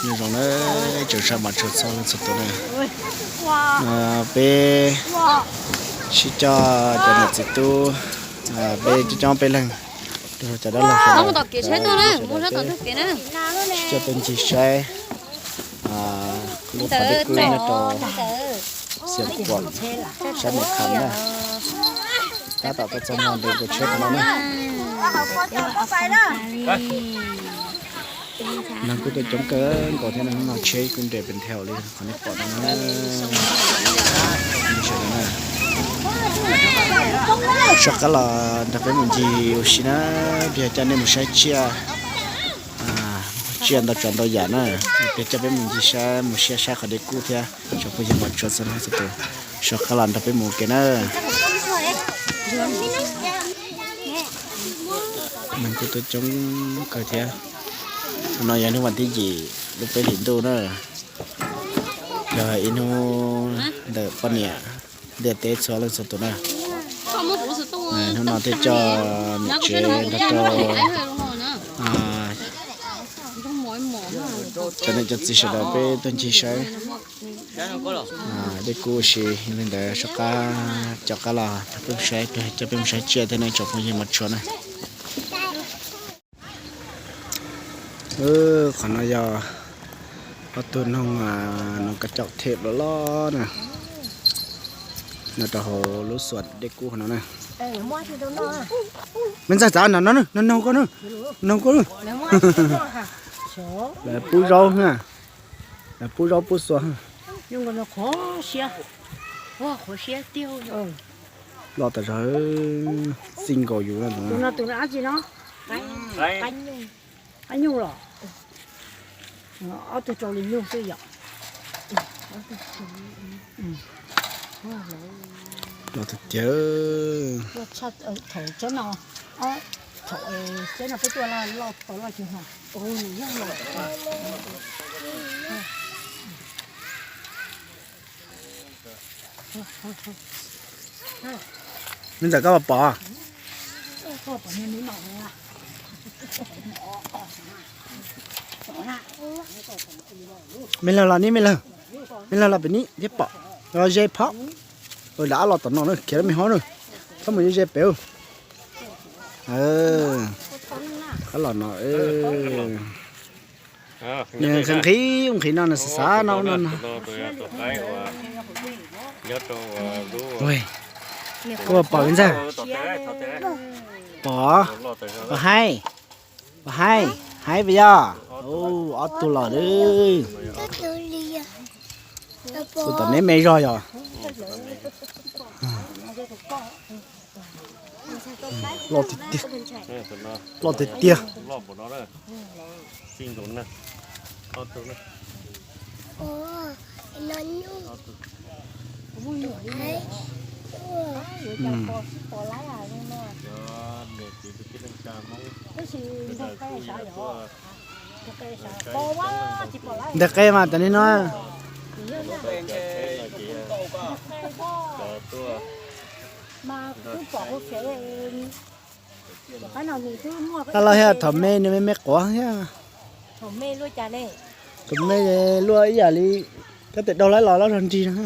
Nyob zoo na, tsoom saib mos tshua txhua leej txhua tus na. Peb sib coj cov niam txiv tub, peb coob coob peb leeg, rau cov dab laug sawv daws, sib coj tuaj ncig saib lub qhov dej kub nyob rau Xiam Kuam, sab Mes Kham na. Tab tom tuaj txog ntua ntawm kuv tsheb qhov no na. Neeg kuj tuaj coob kawg nkaus thiab, hnub no tsheb kuj nres pes nthaus li qhov nej pom no na. Sawv qab los nrog peb mus ncig ua si na, peb yuav coj nej mus saib tsiaj, tsiaj ntau tsav ntau yam na. Peb coj peb mus ncig saib, mus saib saib qhov dej kub thiab. Tsoom phooj ywg mos tshua txhua leej txhua tus, sawv qab los nrog peb mus ua ke na. Neeg kuj tuaj coob kawg thiab. Hnub no yog hnub vas thib yim lub peb hlis ntuj na, yog ib hnub ntawm poj niam ntiaj teb txhua leej txhua tus na. Hnub no thiaj coj niam tsev nrog rau cov niam cov txiv sawv daws peb tuaj ncig saib dej kub ua si. Yog li ntawd sawv qab, cov qab los nrog peb mus saib, coj peb mus saib tsiaj thiab na tsoom phooj ywg mos tshua na. Qhov no yog ob tug noog, noog kav caum them loj loj na, nyob rau hauv lub xuam dej kub qhov no na. Me ntxawg, txav no no, no noog koj na, noog koj na. Lawv pub zaub na, lawv pub zaub pub xua. Loj tas zog, txij nkaus yus no. Qab nyuj los? Ob tug rau li nyuj xwb yom. Loj tiag tiag. Thaum teb no, thaum teb no peb tuaj loj tau loj kawg no. Me ntxawm, koj pom? Me laug los ni, me laug, me laug los pem ni thiaj pom. Los ze phab. Lam ab los tom no na, khiav lub me hov na. Txhob mus ze pem. Qab los no, nws nqhis nqhis no, nws xav xav no no no. Koj pom me ntxawg? Pom, pom haib, pom haib, haib puas yog? Ob tug los lawm. Tus tom neb me zog yog. Loj tiag tiag, loj tiag tiag. Ntawm qe mas tam sim no. Tab laj thiab, thaum me nws me me quav thiab. Thaum me luaj ib yam li koj tes daug laib los loj zog nrig no.